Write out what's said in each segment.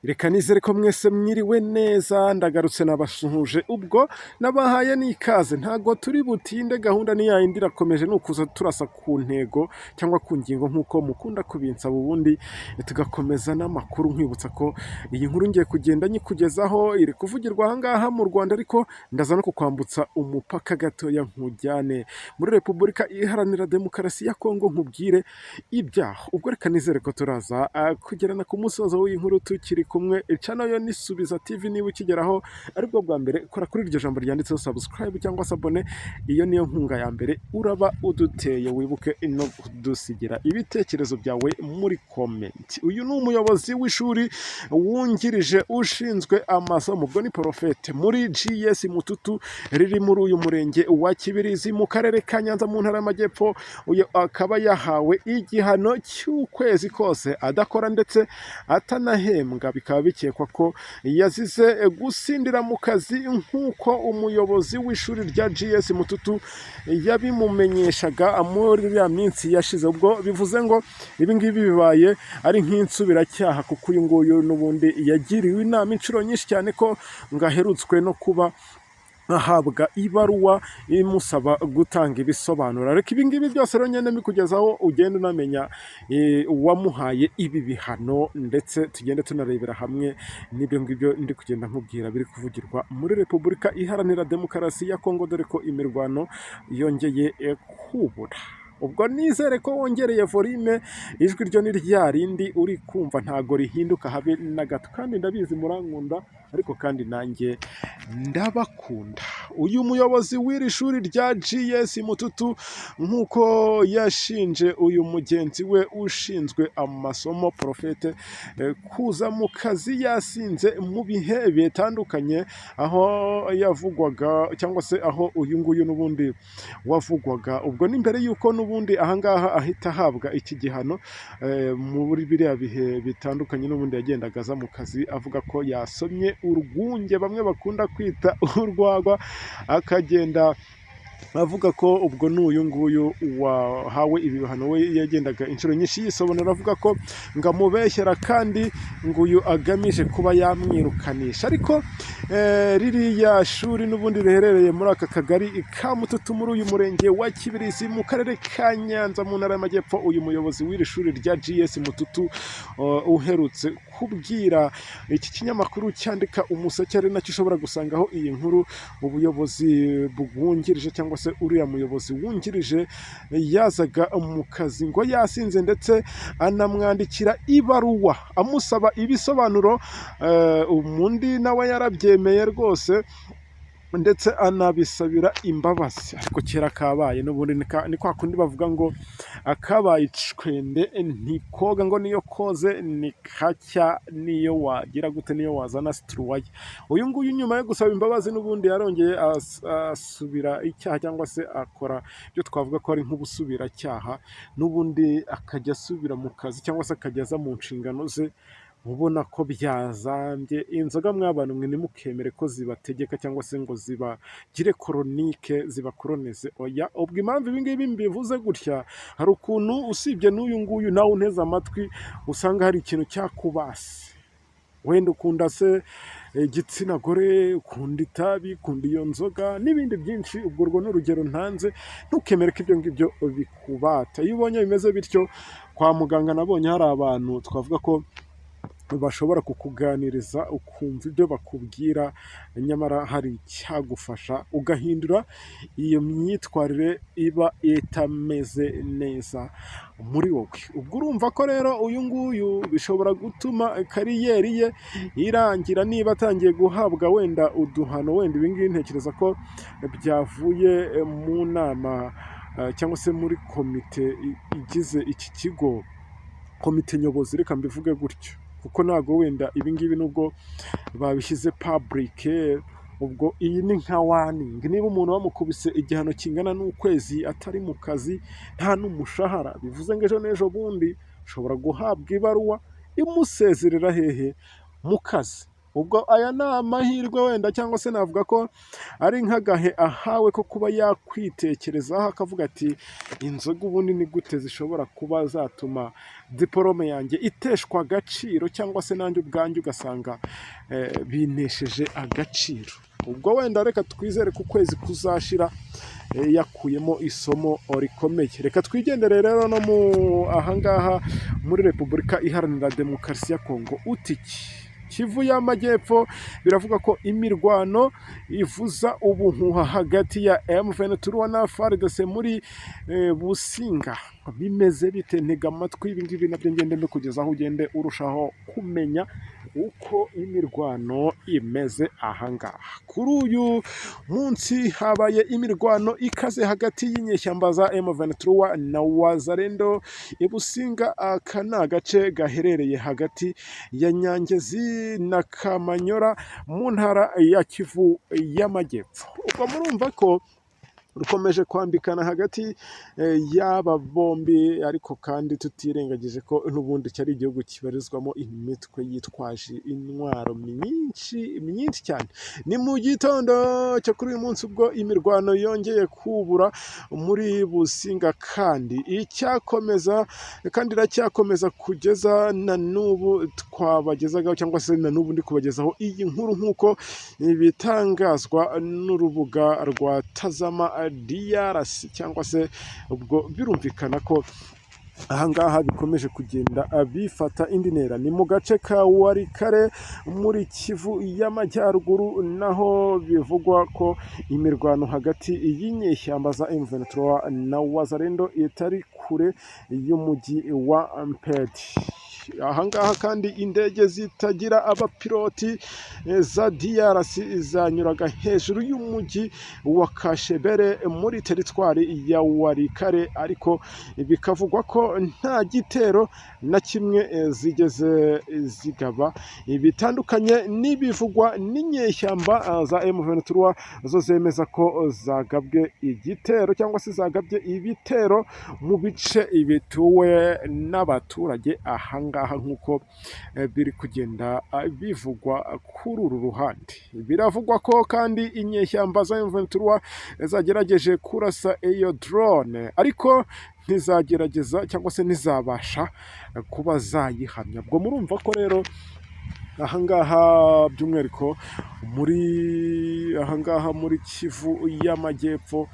Reka nizere ko mwese mwiriwe neza, ndagarutse nabasuhuje, ubwo nabahaye n'ikaze. Ntabwo turi butinde, gahunda ni yayindi irakomeje, ni ukuza turasa ku ntego cyangwa ku ngingo nk'uko mukunda kubinsaba, ubundi tugakomeza n'amakuru. Nkwibutsa ko iyi nkuru ngiye kugenda nyikugezaho iri kuvugirwa aha ngaha mu Rwanda, ariko ndaza no kukwambutsa umupaka gatoya nkujyane muri Repubulika Iharanira Demokarasi ya Kongo nkubwire ibyaho. Ubwo reka nizere ko turaza kugerana ku musozo w'iyi nkuru tukiri kumwe. Channel yo ni Subiza TV. Niba ukigeraho aribwo bwa mbere, kora kuri iryo jambo ryanditseho subscribe cyangwa se abone, iyo niyo nkunga ya mbere uraba uduteye. Wibuke no kudusigira ibitekerezo byawe muri comment. Uyu ni umuyobozi w'ishuri wungirije ushinzwe amasomo, ubwo ni Porofete, muri GS Mututu riri muri uyu murenge wa Kibirizi mu karere ka Nyanza mu ntara y'Amajyepfo. Uyu akaba yahawe igihano cy'ukwezi kose adakora ndetse atanahembwa, bikaba bikekwa ko yazize gusindira mu kazi nk'uko umuyobozi w'ishuri rya GS Mututu yabimumenyeshaga muri iriya minsi yashize. Ubwo bivuze ngo ibi ngibi bibaye ari nk'insubiracyaha, kuko uyu nguyu n'ubundi yagiriwe inama inshuro nyinshi cyane ko ngo aherutswe no kuba ahabwa ibaruwa imusaba gutanga ibisobanuro. Ariko ibi ngibi byose rero ngenda mbikugezaho, ugenda unamenya uwamuhaye ibi bihano, ndetse tugende tunarebera hamwe n'ibyo ngibyo ndi kugenda nkubwira biri kuvugirwa muri Repubulika Iharanira Demokarasi ya Kongo, dore ko imirwano yongeye kubura. Ubwo nizere ko wongereye volume, ijwi ryo ni rya rindi uri kumva, ntago rihinduka habe na gato. Kandi ndabizi murankunda, ariko kandi nanjye ndabakunda. Uyu muyobozi w'iri shuri rya GS Mututu, nk'uko yashinje uyu mugenzi we ushinzwe amasomo Porofete kuza mu kazi yasinze mu bihe bitandukanye, aho yavugwaga cyangwa se aho uyu nguyu n'ubundi wavugwaga, ubwo ni mbere y'uko n'ubundi ahangaha ahita ahabwa iki gihano, muri biriya bihe bitandukanye n'ubundi yagendaga aza mu kazi avuga ko yasomye urwunge, bamwe bakunda kwita urwagwa, akagenda avuga ko ubwo n'uyu nguyu wahawe ibi bihano we yagendaga inshuro nyinshi yisobanura avuga ko ngo amubeshyera kandi ngo uyu agamije kuba yamwirukanisha. Ariko ririya shuri n'ubundi riherereye muri aka kagari ka Mututu muri uyu murenge wa Kibirizi mu karere ka Nyanza mu ntara y'Amajyepfo, uyu muyobozi w'iri shuri rya GS Mututu uherutse kubwira iki kinyamakuru cyandika Umuseke, ari nacyo ushobora gusangaho iyi nkuru, ubuyobozi bwungirije cyangwa se uriya muyobozi wungirije yazaga mu kazi ngo yasinze, ndetse anamwandikira ibaruwa amusaba ibisobanuro. Undi nawe yarabyemeye rwose ndetse anabisabira imbabazi, ariko kera kabaye n'ubundi ni kwa kundi bavuga ngo akabaye icwende ntikoga, ngo niyo koze ni kacya, niyo wagira gute, niyo wazana situruwaya. Uyu nguyu nyuma yo gusaba imbabazi n'ubundi yarongeye asubira icyaha cyangwa se akora ibyo twavuga ko ari nk'ubusubiracyaha, n'ubundi akajya asubira mu kazi cyangwa se akajya aza mu nshingano ze ubona ko byazambye. Inzoga mw'abantu mwe, ntimukemere ko zibategeka cyangwa se ngo zibagire koronike, zibakoroneze, oya. Ubwo impamvu ibi ngibi mbivuze gutya, hari ukuntu usibye n'uyu nguyu nawe unteze amatwi usanga hari ikintu cyakubase, wenda ukunda se igitsina gore, ukunda itabi, ukunda iyo nzoga n'ibindi byinshi. Ubwo urwo ni urugero ntanze. Ntukemere ko ibyo ngibyo bikubata. Iyo ubonye bimeze bityo, kwa muganga nabonye hari abantu twavuga ko bashobora kukuganiriza ukumva ibyo bakubwira, nyamara hari icyagufasha ugahindura iyo myitwarire iba itameze neza muri wowe. Ubwo urumva ko rero uyu nguyu bishobora gutuma career ye irangira niba atangiye guhabwa wenda uduhano. Wenda ibi ngibi ntekereza ko byavuye mu nama cyangwa se muri komite igize iki kigo, komite nyobozi, reka mbivuge gutyo, kuko ntabwo wenda ibi ngibi nubwo babishyize public, ubwo iyi ni nka warning. Niba umuntu bamukubise igihano kingana n'ukwezi atari mu kazi, nta n'umushahara, bivuze ngo ejo n'ejo bundi ashobora guhabwa ibaruwa imusezerera hehe? Mu kazi. Ubwo aya ni amahirwe wenda, cyangwa se navuga ko ari nk'agahe ahawe ko kuba yakwitekerezaho, akavuga ati: "Inzoga ubundi ni gute zishobora kuba zatuma diporome yanjye iteshwa agaciro, cyangwa se nanjye ubwanjye ugasanga bintesheje agaciro?" Ubwo wenda reka twizere ko ukwezi kuzashira yakuyemo isomo rikomeye. Reka twigendere rero no mu ahangaha muri Repubulika Iharanira Demokarasi ya Kongo. Utiki Kivu y'Amajyepfo, biravuga ko imirwano ivuza ubuhuha hagati ya M23 na FARDC muri Businga. Bimeze bite? Ntega amatwi ibi ngibi nabyo ngende mbikugezaho, ugende urushaho kumenya uko imirwano imeze ahangaha. Kuri uyu munsi habaye imirwano ikaze hagati y'inyeshyamba za M23 na Wazalendo i Businga. Aka ni agace gaherereye hagati ya Nyangezi na Kamanyora mu ntara ya Kivu y'Amajyepfo. Ubwo murumva ko rukomeje kwambikana hagati y'aba bombi, ariko kandi tutirengagije ko n'ubundi cyari igihugu kibarizwamo imitwe yitwaje intwaro myinshi myinshi cyane. Ni mu gitondo cyo kuri uyu munsi ubwo imirwano yongeye kubura muri Businga, kandi icyakomeza, kandi iracyakomeza kugeza na n'ubu twabagezagaho, cyangwa se na n'ubu ndi kubagezaho iyi nkuru, nk'uko bitangazwa n'urubuga rwa Tazama DRC, cyangwa se ubwo birumvikana ko ahangaha bikomeje kugenda bifata indi ntera. Ni mu gace ka Warikare muri Kivu y'Amajyaruguru, naho bivugwa ko imirwano hagati y'inyeshyamba za M23 na Wazalendo itari kure y'umujyi wa Mpedi. Ahangaha kandi indege zitagira abapiloti za DRC zanyuraga hejuru y'umujyi wa Kashebere muri teritwari ya Warikare, ariko bikavugwa ko nta gitero na kimwe zigeze zigaba, bitandukanye n'ibivugwa n'inyeshyamba za M23, zo zemeza ko zagabwe igitero cyangwa se zagabye ibitero mu bice bituwe n'abaturage ahangaha, nk'uko biri kugenda bivugwa kuri uru ruhande. Biravugwa ko kandi inyeshyamba za M23 zagerageje kurasa iyo drone, ariko ntizagerageza cyangwa se ntizabasha kuba zayihamya. Ubwo murumva ko rero ahangaha by'umwihariko muri ahangaha muri Kivu y'Amajyepfo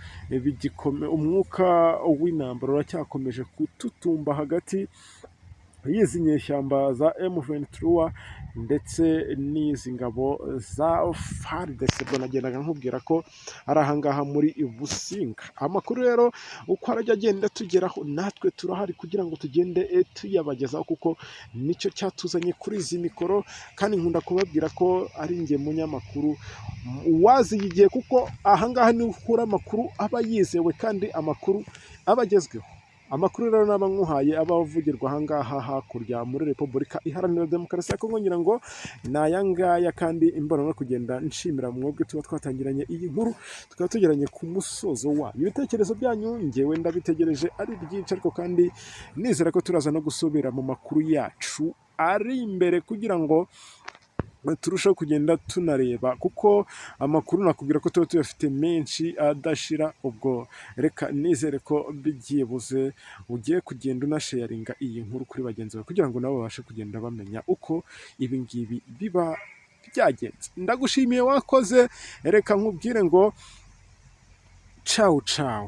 umwuka w'intambara uracyakomeje gututumba hagati y'izi nyeshyamba za M23 ndetse n'izi ngabo za FARDC. Ubwo nagendaga nkubwira ko ari ahangaha muri Businga. Amakuru rero uko arajya agenda tugeraho, natwe turahari kugira ngo tugende tuyabagezaho, kuko nicyo cyatuzanye kuri izi mikoro. Kandi nkunda kubabwira ko ari njye munyamakuru waziye igihe, kuko ahangaha niho ukura amakuru aba yizewe kandi amakuru aba agezweho. Amakuru rero naba nkuhaye aba avugirwa ahangaha hakurya muri Repubulika Iharanira Demokarasi ya Kongo, ngira ngo ni aya ngaya. Kandi imbona no kugenda nshimira mwebwe tuba twatangiranye iyi nkuru, tukaba tugeranye ku musozo wayo. Ibitekerezo byanyu ngewe ndabitegereje ari byinshi, ariko kandi nizera ko turaza no gusubira mu makuru yacu ari imbere kugira ngo turusheho kugenda tunareba, kuko amakuru nakubwira ko tuba tuyafite menshi adashira. Ubwo reka nizere ko byibuze ugiye kugenda unasharinga iyi nkuru kuri bagenzi bawe, kugira ngo nabo babashe kugenda bamenya uko ibi ngibi biba byagenze. Ndagushimiye, wakoze. Reka nkubwire ngo cawu cawu.